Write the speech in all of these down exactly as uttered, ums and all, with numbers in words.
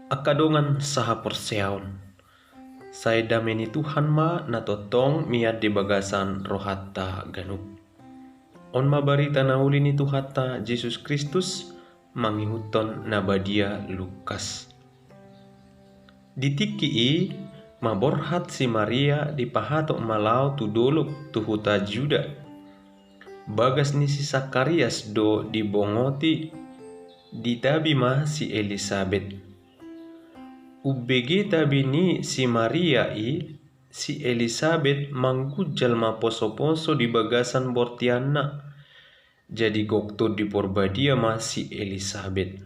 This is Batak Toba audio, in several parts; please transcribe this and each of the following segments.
Angka dongan sahaporseaon, sai dame ni Tuhan ma na tongtong mian di bagasan rohanta ganup. On ma barita na uli ni Tuhanta Jesus Kristus mangihuthon na badia Lukas. Di tingki i maborhat si Maria dipahatop ma laho tu dolok tu huta Juda. Bagas ni si Sakarias do dibongoti, ditabi ma si Elisabet. Umbege tabi ni si Maria i, si Elisabet manggunjal ma poso-poso di bagasan bortianna. Jadi gok Tondi Porbadia ma si Elisabet.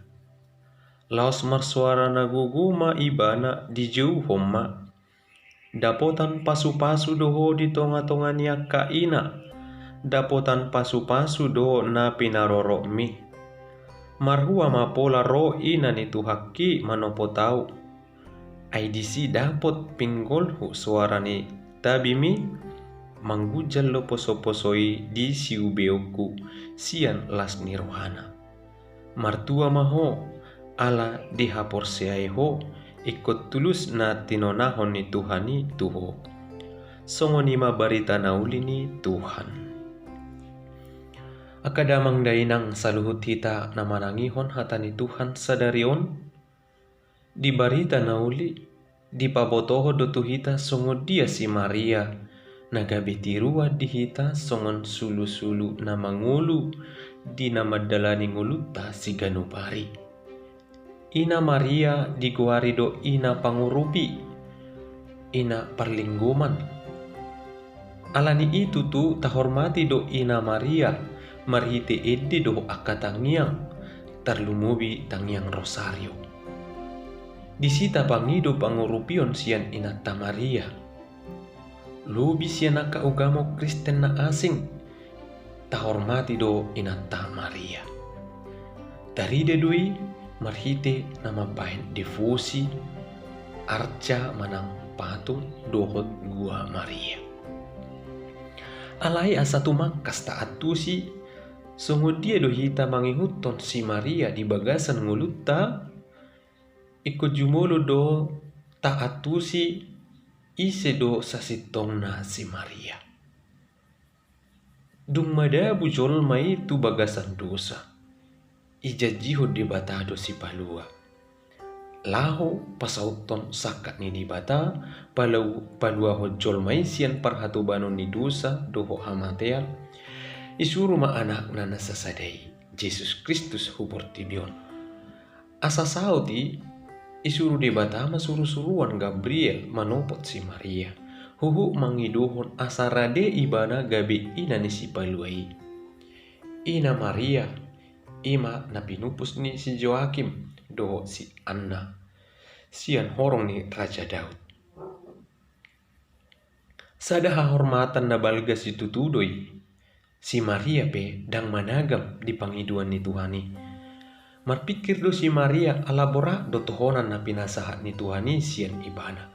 Laos marsoara na gogo ma ibana, dijouhon ma. Dapotan pasu-pasu do ho di tonga-tonga ni angka ina, dapotan pasu-pasu do na pinarorotmi. Marhua ma pola ro ina ni Tuhanki manopot ahu. Ai disi dapot pinggolhu soara ni tabimi, manggunjal do poso-poso i di siubeonku sian las ni rohana. Martua ma ho, ala dihaporseai ho, ingkon tulus na tinonahon ni Tuhan i tu ho. Songon i ma barita na uli ni Tuhan. Angka damang dainang saluhut hita na manangihon hata ni Tuhan sadari on, di barita na uli, dipabotohon do tu hita songon dia si Maria, na gabe tiruan di hita songon sulu-sulu na mangolu di na mandalani ngolunta siganup ari. Ina Maria digoari do ina pangurupi, ina parlinggoman. Ala ni i tutu tahormati do ina Maria marhite ende dohot angka tangiang, tarlumobi tangiang rosario. Disi tapangido pangurupion sian inanta Maria. Lobi sian angka ugamo Kristen na asing, tahormati do inanta Maria. Tarida do i marhite na mambahen devosi, arca manang patung dohot gua Maria. Alai asa tumangkas taantusi, songon dia do hita mangihuthon si Maria di bagasan ngolunta, ingkon jumolo do taantusi ise do sasintongna si Maria. Dung madabu jolma i tu bagasan dosa, ijanjihon Debata do Sipalua. Laho pasauthon sangkap ni Debata, palu-, paluahon jolma i sian parhatobanon ni dosa dohot hamatean, isuru ma anakna na sasada i, Jesus Kristus, hu portibi on. Asa saut i, isuru Debata ma suru-suruan Gabriel manopot si Maria, huhut mangidohon asa rade ibana gabe ina ni Sipalua i. Ina Maria, i ma na pinupus ni si Joakim dohot si Anna, sian horong ni Raja Daud. Sada hahormatan na balga situtu do i. Si Maria pe ndang managam di pangidoan ni Tuhan i. Marpingkir do si Maria ala borat do tohonan na pinasahat ni Tuhan i sian ibana.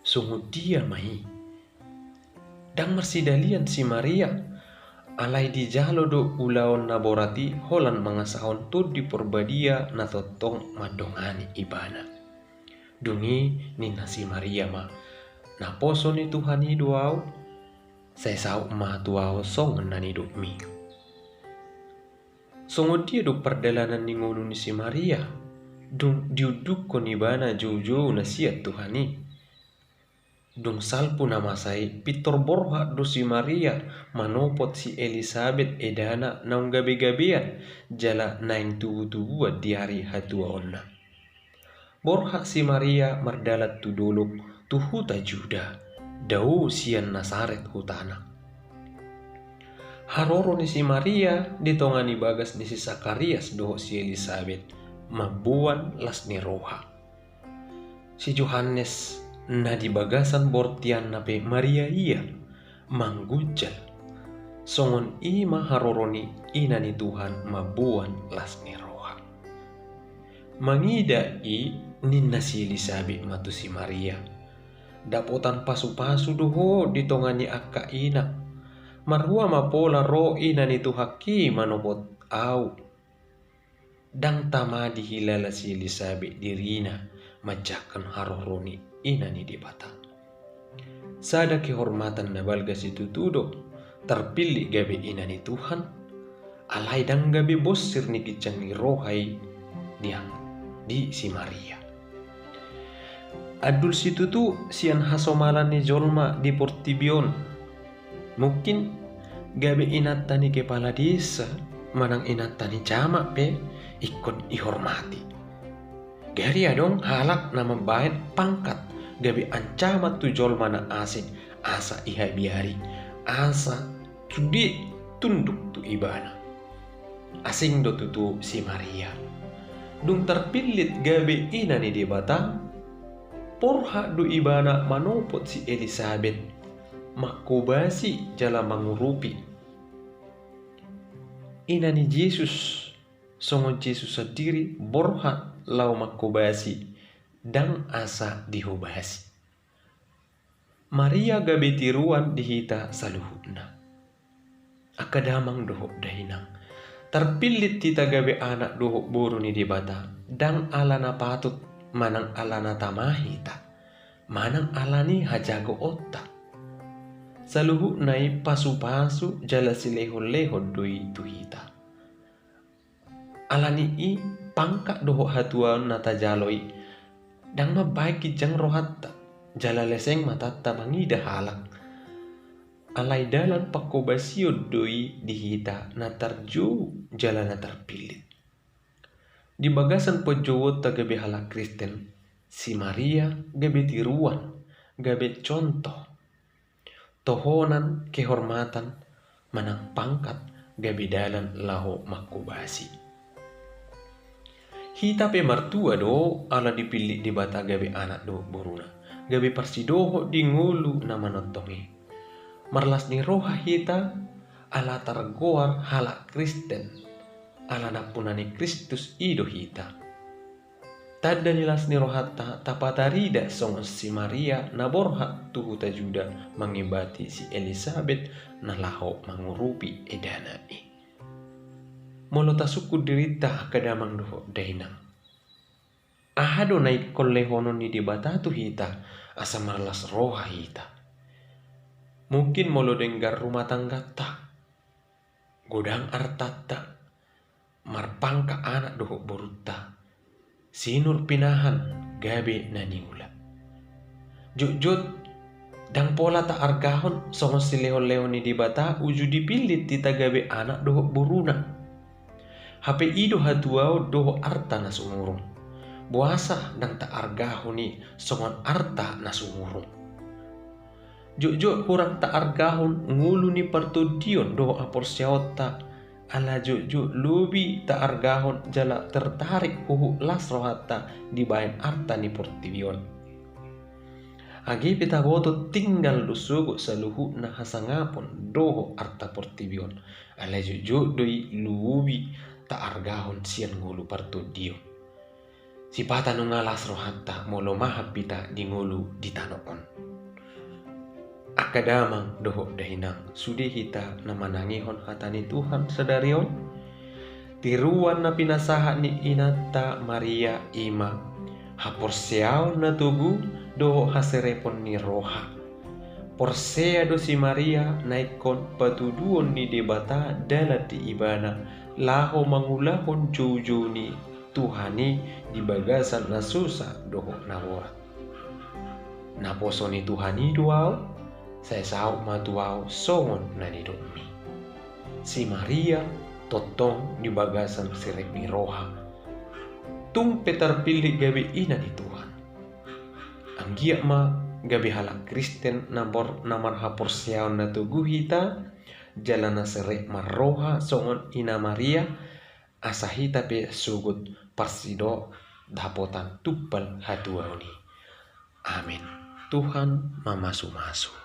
Songon dia ma i. Ndang marsidalian si Maria, alai dijalo do ulaon na borat i holan mangasahon Tondi Porbadia na tongtong mandongani ibana. Dung i ninna si Maria ma, naposo ni Tuhan i do ahu, sai saut ma tu ahu songon na nidokmi. Songon dia do pardalanan ni ngolu ni si Maria, dung diundukkon ibana joujou na sian Tuhan i. Dung salpu na masa i, pintor borhat do si Maria manopot si Elisabet edana naung gabe-gabean jala naeng tubu-tubuan di ari hatuaonna. Borhat si Maria mardalan tu dolok tu huta Juda, dao sian Nasaret hutana. Haroro ni si Maria di tonga ni bagas ni si Sakarias dohot si Elisabet mamboan las ni roha. Si Johannes na di bagasan bortianna pe Maria ia, manggunjal. Songon i ma haroro ni ina ni Tuhan mamboan las ni roha. Mangida i ninna si Elisabet ma tu si Maria, dapotan pasu-pasu do ho di tonga ni angka ina. Marhua ma pola ro ina ni Tuhanki manopot ahu. Ndang tama dihilala si Elisabet dirina manjangkon haroro ni Ina ni Debata. Sada kehormatan na balga situtu do tarpillit gabe Ina ni Tuhan, alai ndang gabe bonsir ni ginjang ni roha i di, di si Maria. Andul situtu sian hasomalan ni jolma di portibi on. Mungkin gabe inanta ni kepala desa manang inanta ni jamak pe ingkon ihormati. Gari adong halak na mambahen pangkat gabe ancaman tu jolma na asing asa ihabiari, asa sude tunduk tu ibana. Asing do tutu si Maria. Dung tarpillit gabe Ina ni Debata, borhat do ibana manopot si Elisabet, manghobasi jala mangurupi. Ina ni Jesus, songon Jesus sandiri borhat laho manghobasi, ndang asa dihobasi. Maria gabe tiruan di hita saluhutna. Angka damang dohot dainang, tarpillit hita gabe anak dohot boru ni Debata, ndang ala na patut, manang ala na tama hita, manang ala ni hajagoonta. Saluhutna i pasupasu jala silehonlehon do i tu hita. Ala ni i, pangkat dohot hatuaon na tajalo i ndang mambahen ginjang rohanta, jala leseng matanta mangida halak. Alai dalan panghobasion do i di hita na tarjou jala na tarpillit. Di bagasan panjouonta gabe halak Kristen, si Maria gabe tiruan, gabe contoh, tohonan kehormatan manang pangkat gabe dalan laho manghobasi. Hita pe martua do ala dipillit Debata gabe anak dohot boruna, gabe parsidohot di ngolu na manongtong i. Marlas ni roha hita ala targoar halak Kristen, ala nampuna ni Kristus i do hita. Tanda ni las ni rohanta tapatarida songon si Maria na borhat tu huta Juda mangibati si Elisabet na laho mangurupi edana i. Molo tasungkun dirinta angka damang dohot dainang, aha do na ingkon lehonon ni Debata tu hita asa marlas roha hita? Mungkin molo denggan rumah tangganta, godang artanta, marpangkat anak dohot borunta, sinur pinahan gabe na niula. Jotjot ndang pola taargahon songon silehonlehon ni Debata uju dipillit hita gabe anak dohot boruna. Hape i do hatuaon dohot arta na sumurung. Boasa ndang taargahon i songon arta na sumurung? Jotjot hurang taargahon ngolu ni partondion dohot haporseaonta, ala jotjot lobi taargahon jala tertarik huhut las rohanta dibahen arta ni portibi on. Age pe taboto tinggal do sogot saluhutna hasangapon dohot arta portibi on, ala jotjot do i lobi taargahon sian ngolu partondion. Sipata nunga las rohanta molo mahap hita di ngolu di tano on. Angka damang dohot dainang, sude hita na manangihon hata ni Tuhan sadari on? Tiruan na pinasahat ni inanta Maria i ma haporseaon na togu dohot haserepon ni roha. Porsea do si Maria na ingkon patuduon ni Debata dalan di ibana laho mangulahon joujou ni Tuhan i di bagasan na susa dohot na borat. Naposo ni Tuhan i do ahu, sai saut ma tu ahu songon na nidokmi. Si Maria tongtong di bagasan serep ni roha, tung pe tarpillit gabe ina ni Tuhan. Anggiat ma gabe halak Kristen na bor-, na marhaporseaon na togu hita, jala na serep marroha songon Ina Maria, asa hita pe sogot parsido dapotan tumpal hatuaon i. Amin. Tuhan mamasumasu.